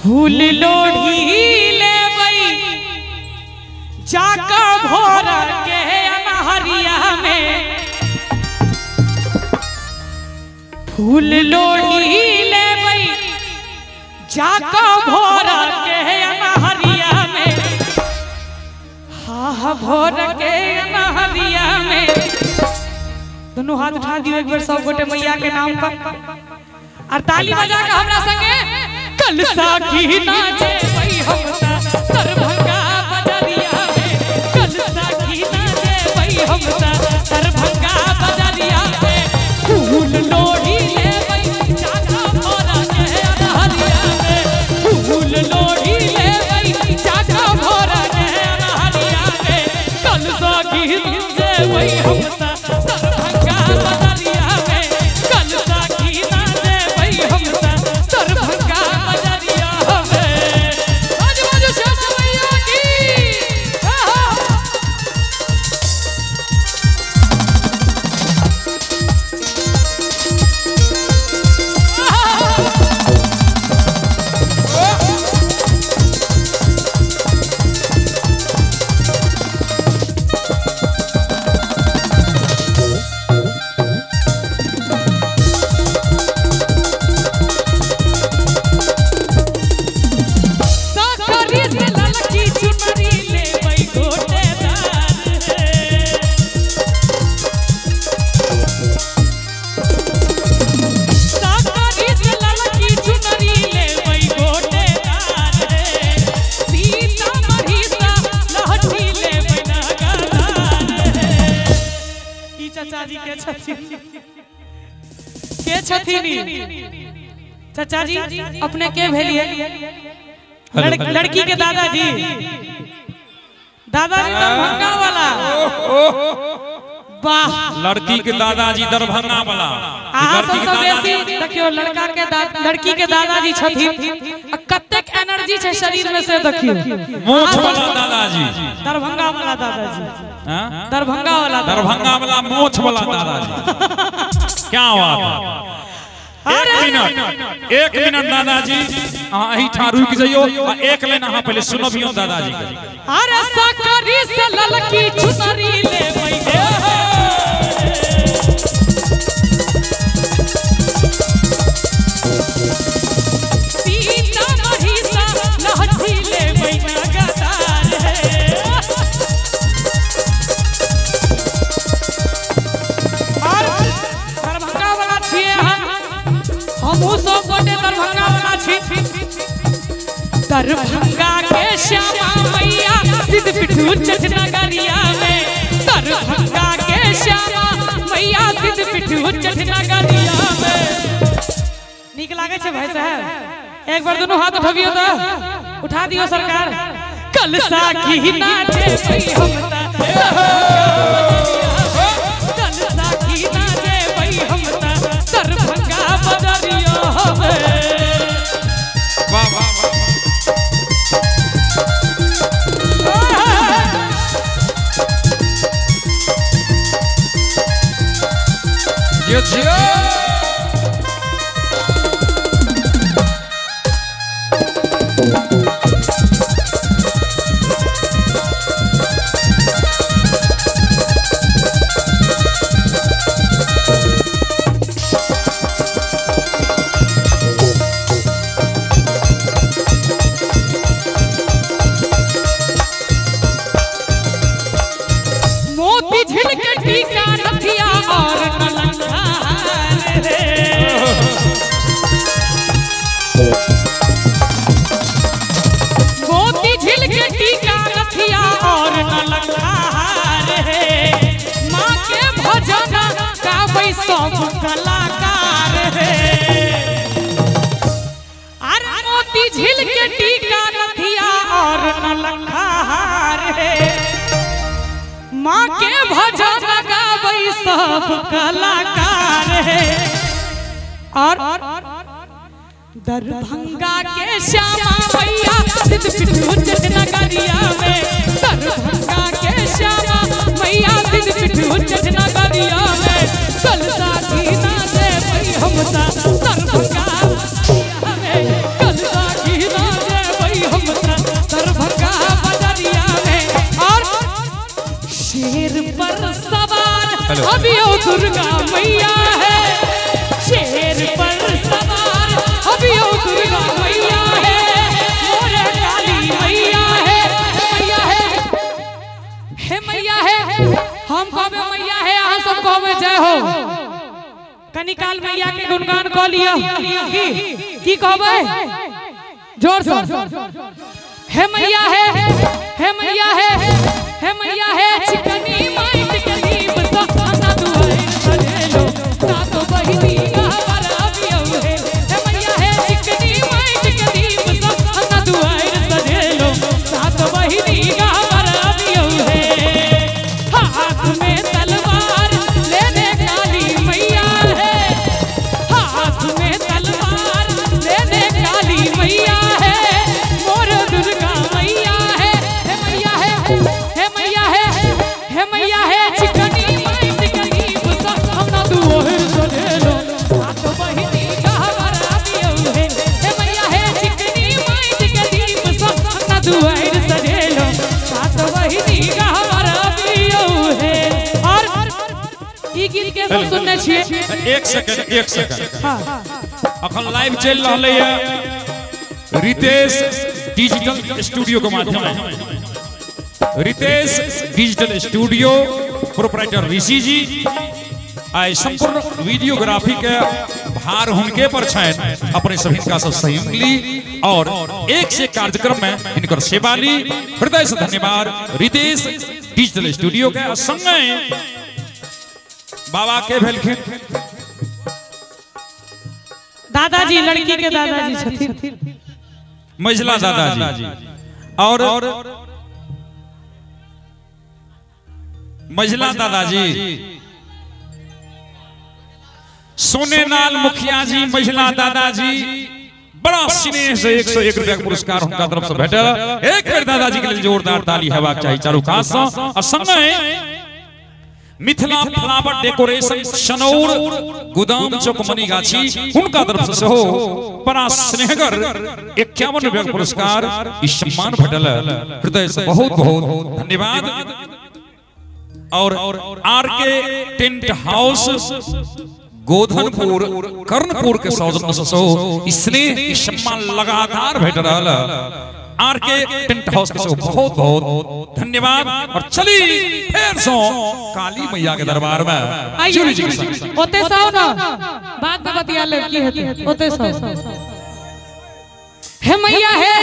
फूल लोढ़ी लेबै जाका भोर के अनहरिया में, फूल लोढ़ी लेबै जाका भोर के अनहरिया में, हा भोर के अनहरिया में। दोनों हाथ उठा दियो एक बार सब गोटे मैया के नाम पर और ताली बजा के हमरा संगे कल साखी नाचे वही हमता दरभंगा बजरिया में, कल साखी नाचे वही हमता दरभंगा बजरिया में, फूल लोढ़ी ले वही जाका भोरा के अनहरिया में, फूल लोढ़ी ले वही जाका भोरा के अनहरिया में, कल साखी नाचे वही हमता दरभंगा बजरिया में, कल साखी नाचे वही हमता दरभंगा बजरिया में। बाजू बाजू श्याम मैया की। साकरी से ललकी चुनरी लेबै गोटेदार हे, साकरी से ललकी चुनरी लेबै गोटेदार हे, सीतामढ़ी सा लहठी लेबै नगदार हे। ई चाचा जी के छथिन, के छथिन चाचा जी? अपने के भेलिए? लड़की के दादाजी, दादाजी दरभंगा वाला। वाह, लड़की के दादाजी दरभंगा वाला। अहाँ सबसँ बेसी देखियो लड़का के लड़की के दादाजी छथिन, कतेक एनर्जी छै शरीर में से देखियो। मोछ वाला दादाजी, दरभंगा वाला दादाजी, दरभंगा वाला, दरभंगा वाला मोछ वाला दादाजी। क्या बात है। एक मिनट दादाजी, अहाँ एहिठाम रुकि जइयो आ एक लाइन अहाँ पहिले सुनबियौ दादाजी के। अरे सकरी से ललकी चुनरी लेबै हे, सीतामढ़ी सा लहठी लेबै नगदार हे। और दरभंगा वाला छियै अहाँ, हमहूँ सब गोटे दरभंगा वाला छी। दरभंगा के श्यामा मैया सिद्ध पिठू चटनगरिया में, दरभंगा के श्यामा मैया सिद्ध पिठू चटनगरिया में। नीक लागे छै भाई साहब? एक बार दोनों हाथ उठबियो तो उठा दियो सरकार। कल साखी नाचे वही हमता, कल साखी नाचे वही हमता दरभंगा बजरिया में। वाह वाह। जियो मोती झिल के टीका नथिया और कलंका रे, मोती झिल के टीका नथिया और नलंका रे, माँ के भजन गाबै सब कलाकार रे। अरे मोती झिल के टीका नथिया और नलंका रे, माँ के भजन गाबै सब कलाकार है। और दरभंगा के श्यामा मैया सिद्ध पिठू चटनगरिया में, दरभंगा के श्यामा मैया सिद्ध पिठू चटनगरिया में, कल साखी नाचे वही हमता दरभंगा में, कल साखी नाचे। दुर्गा मैया है, शेर पर सवार अभियो दुर्गा मैया है, मोर काली मैया है, मैया है, हे मैया है। हम कहबे मैया है, अहाँ सब कहबे जय हो। कनिकाल मैया के गुणगान क लिअ। की कहबे जोर से? हे मैया है, हे मैया है, हे मैया है, चिकनी माइट के दीप सा ना दुआरे सजेलो सातो बहिनी गहवर अबियौ हे। हे मैया है, चिकनी माइट के दीप सा ना दुआरे सजेलो सातो बहिनी गहवर अबियौ हे। हाथ में तलवार लेने काली मैया है, हाथ में तलवार लेने काली मैया है, मोर दुर्गा मैया है। हे मैया है, हे मैया है, हे मैया है, चिकनी माइट के दीप सा हम ना दुआरे सजेलो सातो बहिनी गहवर अबियौ हे। हे मैया है, चिकनी माइट के दीप सा हम ना दुआरे सजेलो सातो बहिनी गहवर अबियौ हे। और ई गीत के सब सुनने छियै। एक सेकंड, एक सेकंड। हां, अखन लाइव चलि रहलै है रितेश डिजिटल स्टूडियो के माध्यम से। Ritesh digital studio proprietor Rishi ji आइ संपूर्ण वीडियोग्राफी के भार हुनके पर छनि। अपने सब हिनका सब सहयोग ली और एक से कार्यक्रम में हिनकर सेवा ली। हृदय से धन्यवाद रितेश डिजिटल स्टूडियो के। संगे बाबा के भेलखिन दादाजी, लड़की के दादाजी छथिन मझला दादाजी और मझला दादाजी सोनेलाल मुखिया जी, मझला दादाजी बड़ा स्नेह से 101 रुपया के पुरस्कार हुनका तरफ से भेटल। एक बेर दादाजी के लिए जोरदार ताली हेबाक चाही चारू कात सँ। आ संगे मिथिला फ्लावर डेकोरेशन सनौर गोदाम चौक मनीगाछी हुनका तरफ से सेहो बड़ा स्नेहगर 51 रुपया के पुरस्कार ई सम्मान भेटल। हृदय से बहुत बहुत धन्यवाद। और R K tent house Godhanpur Karnapur के सौजन्य से सेहो स्नेह सम्मान लगातार भेट रहल। आर के टेंट हाउस के सेहो बहुत बहुत धन्यवाद। और चली फेर सो काली मैया के दरबार में जूली जी के संग। ओते सौ ना बाद में बतिया ले की हेतै, ओते सौ। हे मैया है,